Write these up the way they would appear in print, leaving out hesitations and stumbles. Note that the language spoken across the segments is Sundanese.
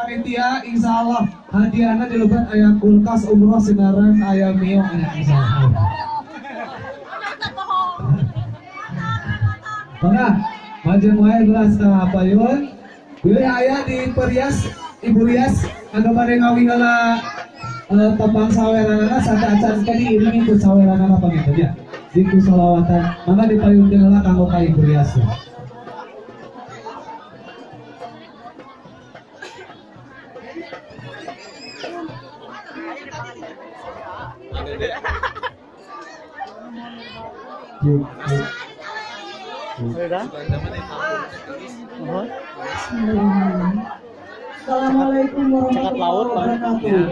Panitia insyaallah hadiahna di lebat aya kulkas umroh sinaran aya mio aya insyaallah. Mangga majeng wae gelas ka payun. Bilih aya di perias Ibu Rias anu bade ngawihela tepang saweranana sateuacan teh diiringi ku saweranana panginten nya. Di ku salawatan mangga dipayunkeun heula kanggo ka Ibu Rias. Assalamualaikum warahmatullahi wabarakatuh.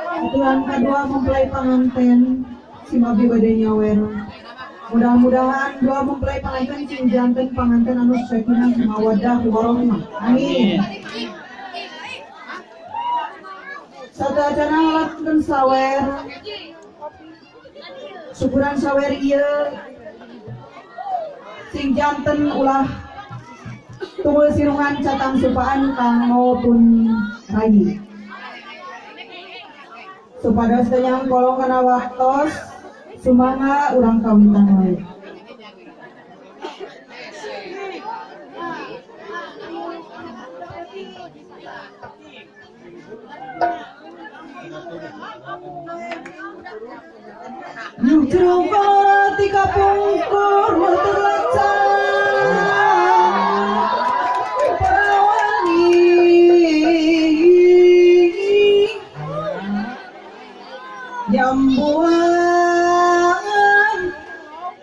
Kebetulan kedua mempelai pengantin si Mabi bade nyawer. Mudah-mudahan dua mempelai pengantin sing janten pengantin anu sakinah mawaddah warahmah. Amin. Sateuacanna ngalakukeun sawer. Syukuran sawer ieu sing janten ulah tungul sirungan catang supaan kanggo pun rayi. Supados teu nyangkolong kana waktos sumangga urang kawitan wae. Nyuk jero kolora ti kapungkur terlaca perawani jambuan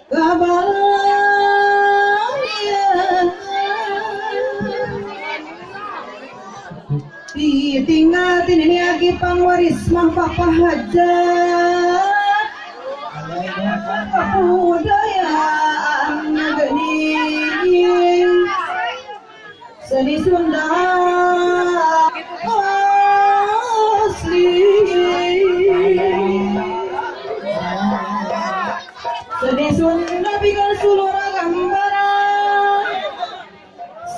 kabalang ditinggal tini agi pangwaris mah papa hajat kebudayaan geuning seni Sunda asli seni Sunda pikeun sulura gambaran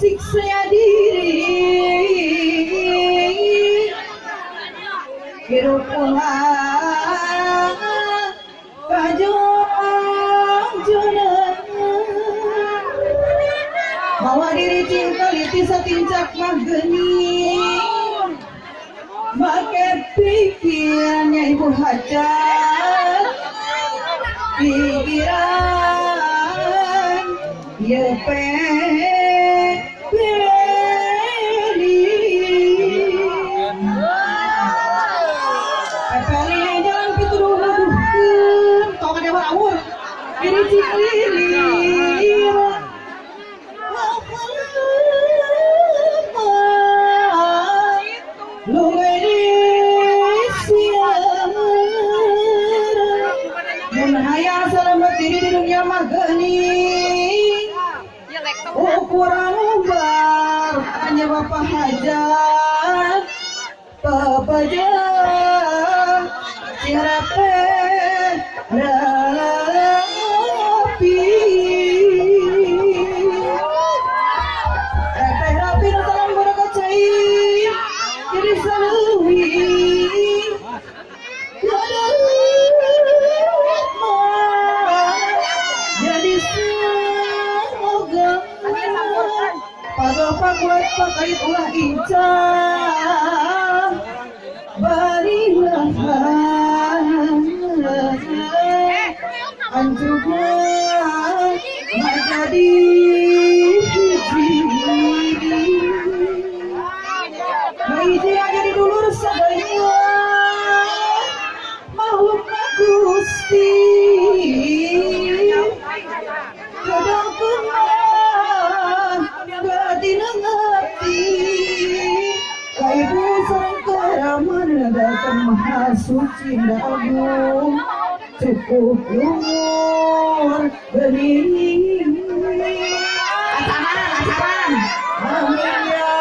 siksa diri hirup ulah bawa diri cinta liti satincak mah geuning make pikirannya ibu hajat pikiran ye pepeli pepeli jalan pituduh nuduhkeun tong ada awur diri ciklilir. Ukuran ubar hanya bapak hajat pepeja sirape rapi rapi rapi salam berkacai jadi salui jadi semoga pakuat pakait ulah incah barilah anjugna jadi hiji hiji jadi dulur sadaya makhluk Gusti kadang ibu sareng karaman datang maha suci agung cukup umur geuning asaran asaran amin ya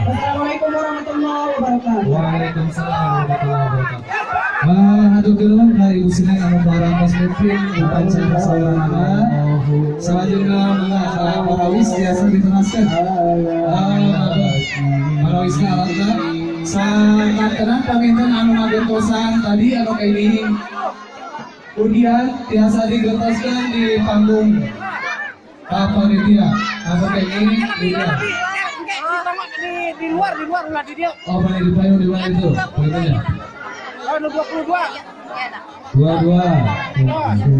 Assalamualaikum warahmatullahi wabarakatuh. Waalaikumsalam warahmatullahi wabarakatuh. Hatur nuhun ka Ibu Sinen anu parantos mimpin upacara saweranana. Salajengna mangga ka marawis biasa diteraskeun. Marawisna alatna sakantenan panginten anu ngagentosan tadi anu kaining undian tiasa digentoskeun di panggung ka panitia. Anu kaining undian. Di luar ulah di dia. Oh, boleh di payung di luar itu. Bolehnya. Oh, 22. 22.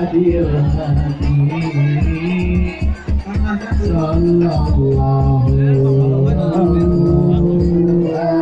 Hadil hadi sallallahu